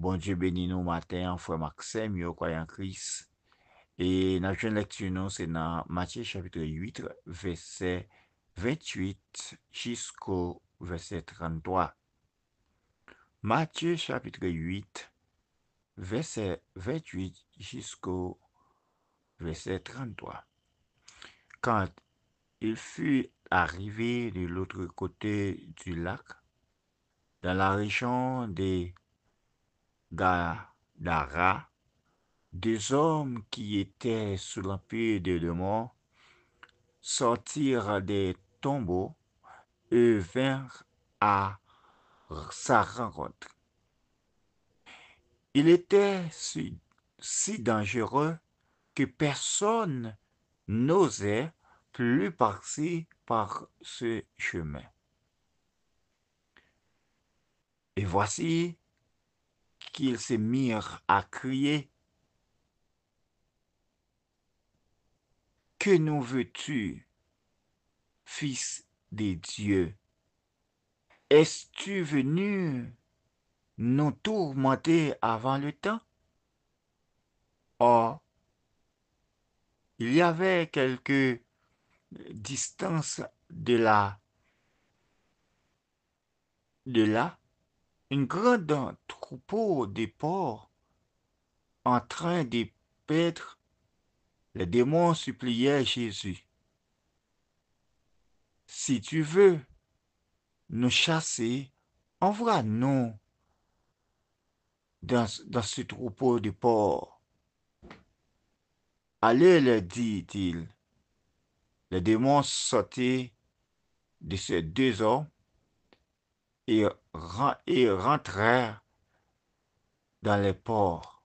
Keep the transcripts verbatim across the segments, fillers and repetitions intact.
Bondye beni nou maten an, frè m ak sè m yo, kwayan Kris. E n ap jwenn lèkti nou, se nan Matye chapit uit, vèsè venntuit jisko vèsè tranntwa. Matye chapit uit, vèsè venntuit jisko vèsè tranntwa. Quand il fut arrivé de l'autre côté du lac, dans la région des Gadara, deux hommes qui étaient sous l'empire de démons sortirent des tombeaux et vinrent à sa rencontre. Il était si, si dangereux que personne n'osait plus passer par ce chemin. Et voici qu'ils se mirent à crier : « Que nous veux-tu, Fils de Dieu ? Es-tu venu nous tourmenter avant le temps ? » Or, il y avait quelque distance de là, de là, un grand troupeau de porcs en train de paître. Les démons suppliaient Jésus : « Si tu veux nous chasser, envoie-nous dans, dans ce troupeau de porcs. » « Allez, leur dit-il. » Les démons sortaient de ces deux hommes et, ren- et rentrèrent dans les porcs.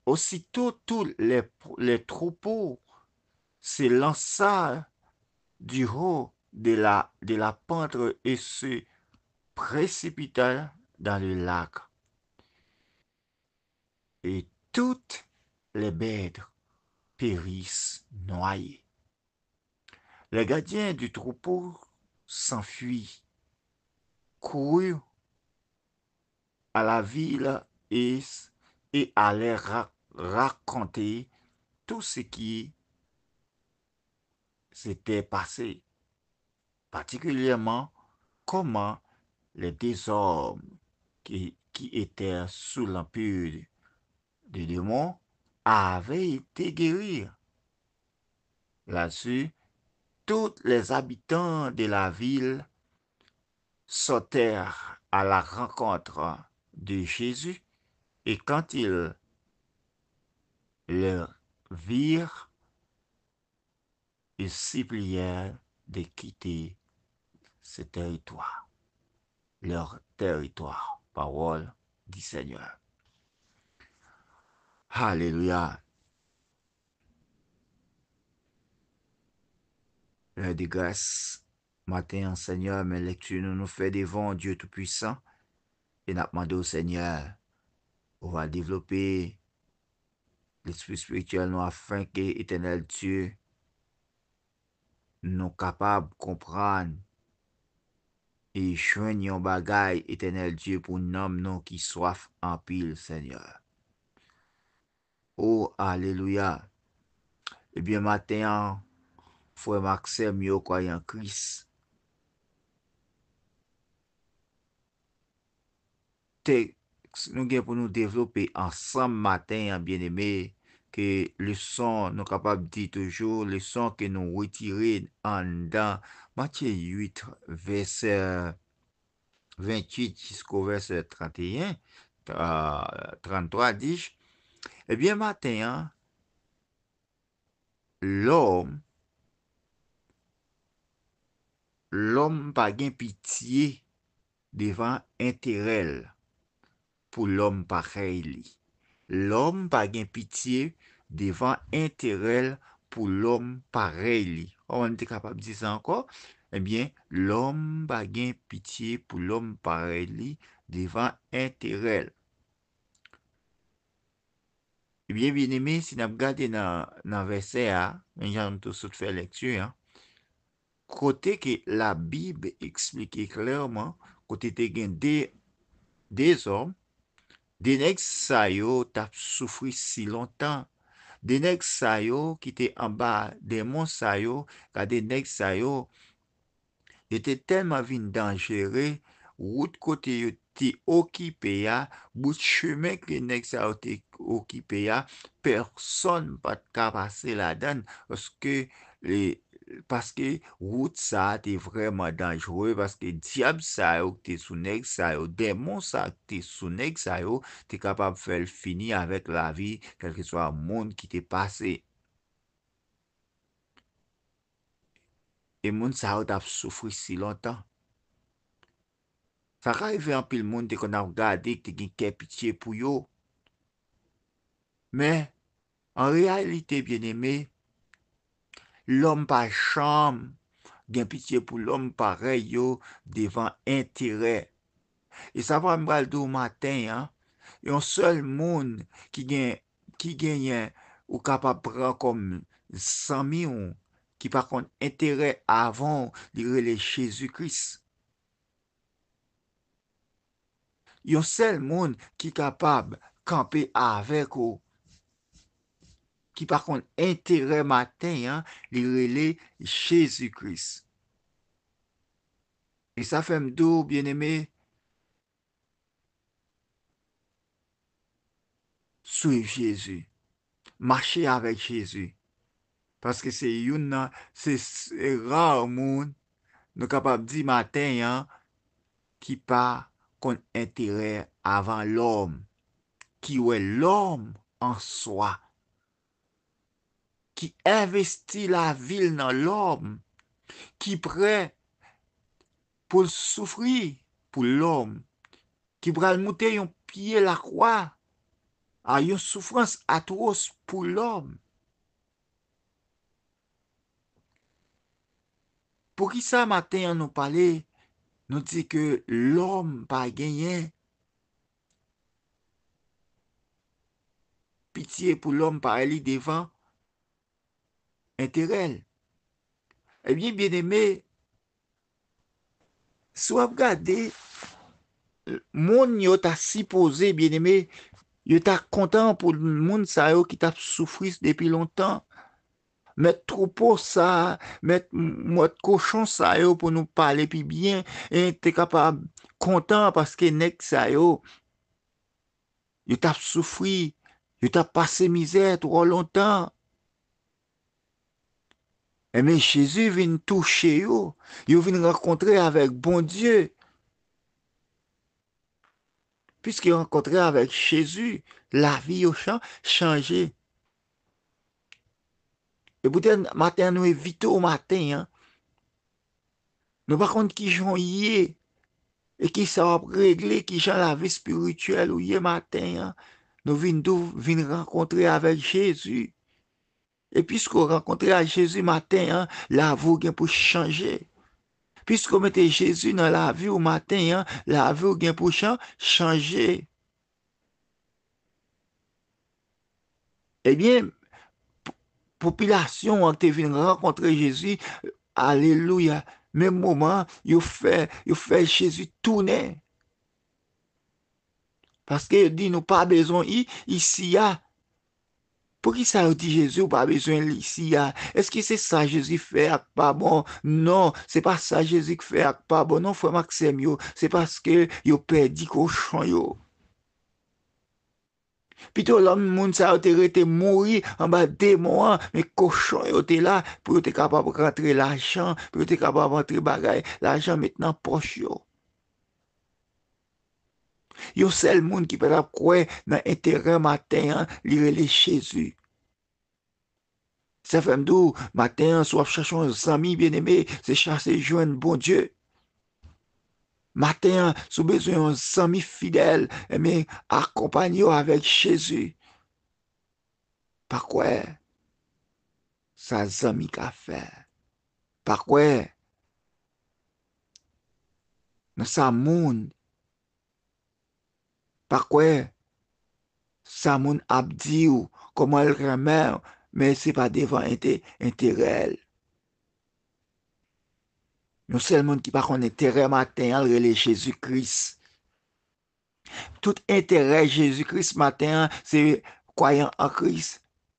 Aussitôt, tout les, les troupeaux se lança du haut de la, de la pente et se précipita dans le lac. Et toutes les bêtes périssent noyées. Les gardiens du troupeau s'enfuirent, coururent à la ville et, et allèrent ra- raconter tout ce qui s'était passé, particulièrement comment les deux hommes qui, qui étaient sous l'empire des démons avaient été guéris. Là-dessus, tous les habitants de la ville sortèrent à la rencontre de Jésus, et quand ils le virent, ils supplièrent de quitter ce territoire, leur territoire. Parole du Seigneur. Alelouya. Lè de gras, maten an, Senyè, men lèkti nou, nou fè devan w, Dye Toupisan, e n ap mande w, Senyè, ou va devlope lespri espirityèl nou, afen ke, Etènèl Dye, nou kapab konprann e jwenn yon bagay, Etènèl Dye, pou nanm nou ki swaf anpil, Senyè. O, alelouya! Ebyen, maten an, frè m ak sè m yo, kwayan Kris, tèks nou gen pou nou devlope ansanm maten an, byeneme, ke leson, nou kapab di toujou, leson ke nou retire anndan Matye uit, vèsè venntuit jisko vèsè tranteyen, a, tranntwa, dis. Ebyen, maten an, lòm, lòm pa gen pitye devan enterè l pou lòm parèy li. Lòm pa gen pitye devan enterè l pou lòm parèy li. Kòman m te kapab di sa ankò? Ebyen, lòm pa gen pitye pou lòm parèy li devan enterè l. Ebyen, byeneme, si n ap gade nan, nan vèsè a, menm jan nou te sot fè lèkti an, kote ke Labib eksplike klèman, kote te gen de, de zòm, De nèg sa yo t ap soufri si lontan. De nèg sa yo ki te anba dèmon sa yo, gade nèg sa yo, yo te tèlman vin danjere, wout kote yo te okipe a, bout chemen ke nèg sa yo te okipe a, pèsonn pa t ka pase ladan l, paske, e, paske wout sa a te vrèman danjere, paske dyab sa yo ki te sou nèg sa yo, dèmon sa a ki te sou nèg sa yo, te kapab fè l fini avèk lavi kèlkeswa moun ki te pase. E moun sa yo t ap soufri si lontan. Sa ka rive anpil moun te konn ap gade, ki te gen kè pitye pou yo. Men, an reyalite, byeneme, lòm pa janm gen pitye pou lòm parèy yo devan enterè. E sa pral, m pral di w maten an, yon sèl moun ki gen, ki genyen ou kapab pran kòm zanmi w, ki pa konn enterè avan w, li rele Jezi Kris. Yon sèl moun ki kapab kanpe avèk ou, ki pa konn enterè maten an, li rele Jezi Kris. E sa fè m di w, byeneme, swiv Jezi. Mache avèk Jezi. Paske se youn nan, se, se ra moun nou kapab di maten an ki pa konn enterè avan lòm, ki wè lòm an swa, ki envesti lavi l nan lòm, ki prè pou l soufri pou lòm, ki pral moute yon pye lakwa a yon soufrans atwos pou lòm. Poukisa maten an nou pale, nou di ke lòm pa genyen pitye pou lòm parèy li devan enterè l? Ebyen, byeneme, si w ap gade, moun yo ta sipoze, byeneme, yo ta kontan pou moun sa yo ki t ap soufri depi lontan. Mèt twoupo sa, mèt, mèt kochon sa yo, pou nou pale pi byen, e te kapab kontan paske nèg sa yo, yo t ap soufri, yo t ap pase mizè twò lontan. Ebyen, Jezi vin touche yo, yo vin rankontre avèk Bondye. Piske yo rankontre avèk Jezi, lavi yo chan-, chanje. E poutèt maten an, nou envite w maten an. Nou pa konn kijan w ye, e kisa w ap regle, kijan lavi espirityèl ou ye maten an. Nou vin di w, vin rankontre avèk Jezi. E piske w rankontre ak Jezi maten an, lavi w gen pou chanje. Piske w mete Jezi nan lavi w maten an, lavi w gen pou chan-, chanje. Ebyen, p-, popilasyon an te vin rankontre Jezi, alelouya, menm moman, yo fè, yo fè Jezi tounen. Paske yo di nou pa bezwen i-, isi a. Poukisa yo di Jezi ou pa bezwen l isi a? Èske se sa Jezi fè a k pa bon? Non, se pa sa Jezi k fè a k pa bon, non, frè m ak sè m yo. Se paske yo pèdi kochon yo. Pito lòm moun sa yo te rete mouri anba demon an, men kochon yo te la pou yo te kapab rantre lajan, pou yo te kapab rantre bagay, lajan met nan pòch yo. Yon sèl moun ki pa t ap kwè nan enterè maten an, li rele Jezi. Sa fè m di w, maten an, si w ap chache yon zanmi, byeneme, se chache jwenn Bondye. Maten an, si w bezwen yon zanmi fidèl, ebyen, akonpanye w avèk Jezi. Pa kwè sa zanmi ka fè. Pa kwè nan sa moun, pa kwè sa moun ap di w, kòman l renmen w, men se pa devan ente-, enterè l. Yon sèl moun ki pa konn enterè maten an, l rele Jezi Kris. Tout enterè Jezi Kris maten an, se kwayan an Kris.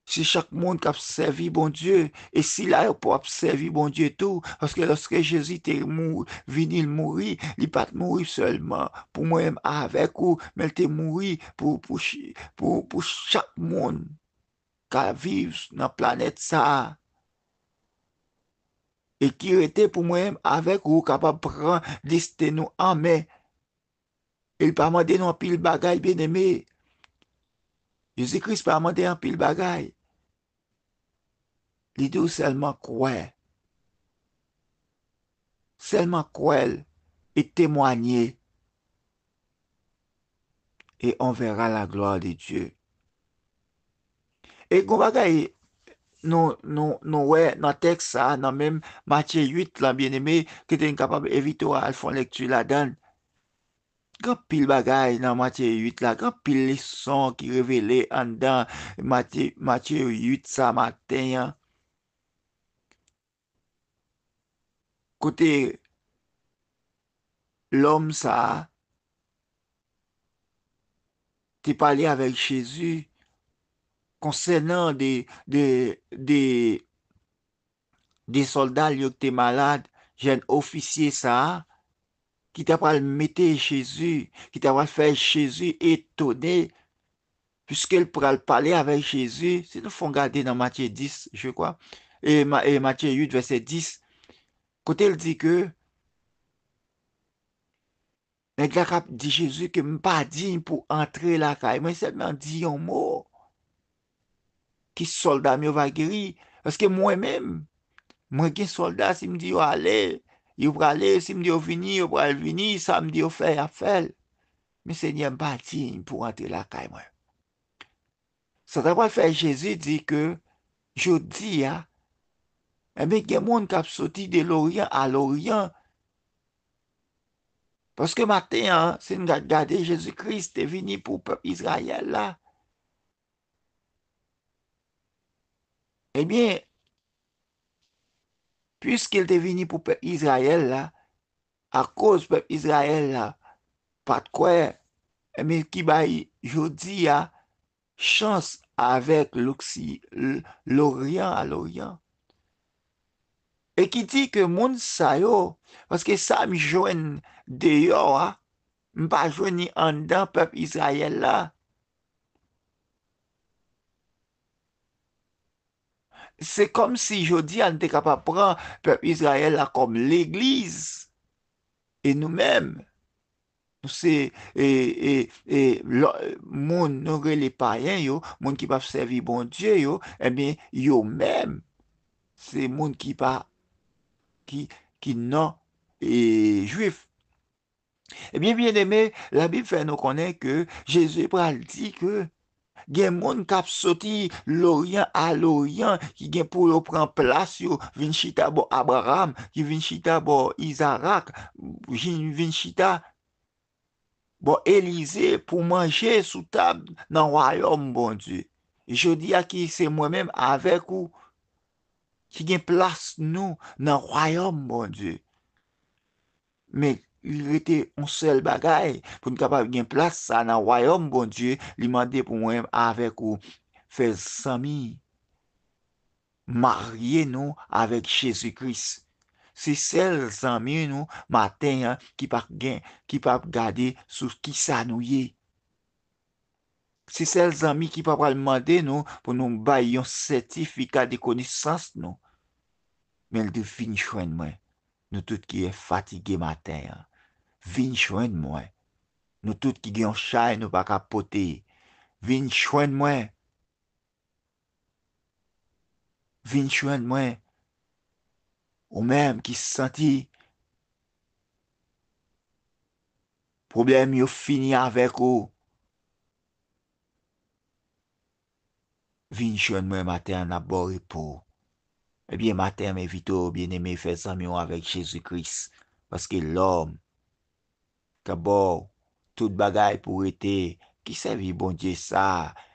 Se chak moun k ap sèvi Bondye. E sila yo p ap sèvi Bondye tou. Paske lòske Jezi te mou-, vini, l mouri, li pa t mouri sèlman pou mwen menm avèk ou, men l te mouri pou, pou, ch-, pou, pou chak moun k ap viv nan planèt sa a. E ki rete pou mwen menm avèk ou kapab pran desten nou an men. E l pa mande nou anpil bagay, byeneme. Jezi Kris pa mande anpil bagay. Li di w sèlman kwè. Sèlman kwè l e temwanye. Et on verra la gloire de Dieu. E gon bagay nou, nou, nou wè nan tèks sa, nan menm Matye uit lan, byeneme, ki te n kapab envite w al fè yon lekti ladan l. Gen anpil bagay nan Matye uit la, gen anpil leson ki revele anndan Matye, Matye uit sa maten an. Kote lòm sa a te pale avèk Jezi konsènan de, de, de, de sòlda l yo ki te malad, jèn ofisye sa a, ki ta pral mete Jezi, ki ta pral fè Jezi etone, piske l pral pale avèk Jezi, si nou fè yon gade nan Matye dis, je crois, e Ma-, e Matye uit, vèsè dis, kote l di ke nèg la k ap di Jezi ke m pa diy pou antre lakay mwen, sèlman di yon mo. Ki sòlda m yo va geri. Paske mwen menm, mwen gen sòlda, si m di yo ale, yo prale, si m di yo vini, yo pral vini, sa m di yo fè, y ap fè l. Men Senyè, m pa diy pou antre lakay mwen. Sa ta pral fè Jezi di ke jodi a, ebyen, gen moun k ap soti de loryan a loryan. Paske maten an, si n gad, gade, Jezi Kris te vini pou pèp Izrayèl la. Ebyen, piske l te vini pou pèp Izrayèl la, akoz pèp Izrayèl la pa t kwè, ebyen, ki bay jodi a chans avèk loksi-, l-, loryan a loryan. E ki di ke moun sa yo, paske sa m jwenn deyò a, m pa jwenn li anndan pèp Izrayèl la. Se kòmsi jodi a n te kapab pran pèp Izrayèl la kòm legliz. E nou menm, nou se, e, e, e, lò-, moun nou rele payen yo, moun ki p ap sèvi Bondye yo, ebyen, yo menm, se moun ki pa, ki, ki non, e, jwif. Ebyen, byeneme, Labib fè nou konnen ke Jezi pral di ke gen moun k ap soti loryan a loryan, ki gen pou yo pran plas yo, vin chita bò Abraram, ki vin chita bò Izarak, vin, vin chita bò Elize pou manje sou tab nan wayòm Bondye. Jodi a ki se mwen menm avèk ou ki gen plas nou nan wayòm Bondye. Men li rete yon sèl bagay, pou n kapab gen plas sa nan wayòm Bondye, li mande pou mwen avèk ou fè zanmi, marye nou avèk Jezi Kris. Se sèl zanmi nou maten an ki p ap gen, ki p ap gade sou kisa nou ye. Se sèl zanmi ki pa pral mande nou pou nou bay yon sètifika de konesans nou. Men l di, "Vin jwenn mwen, nou tout ki fatige maten an. Vin jwenn mwen, nou tout ki gen yon chay nou pa ka pote. Vin jwenn mwen." Vin jwenn mwen, ou menm ki santi pwoblèm yo fini avèk ou. Vin jwenn mwen maten an, n ap ba w repo. Ebyen, maten an, m envite w, byeneme, fè zanmi w avèk Jezi Kris. Paske lòm k ap ba w tout bagay pou w rete, ki sèvis Bondye sa a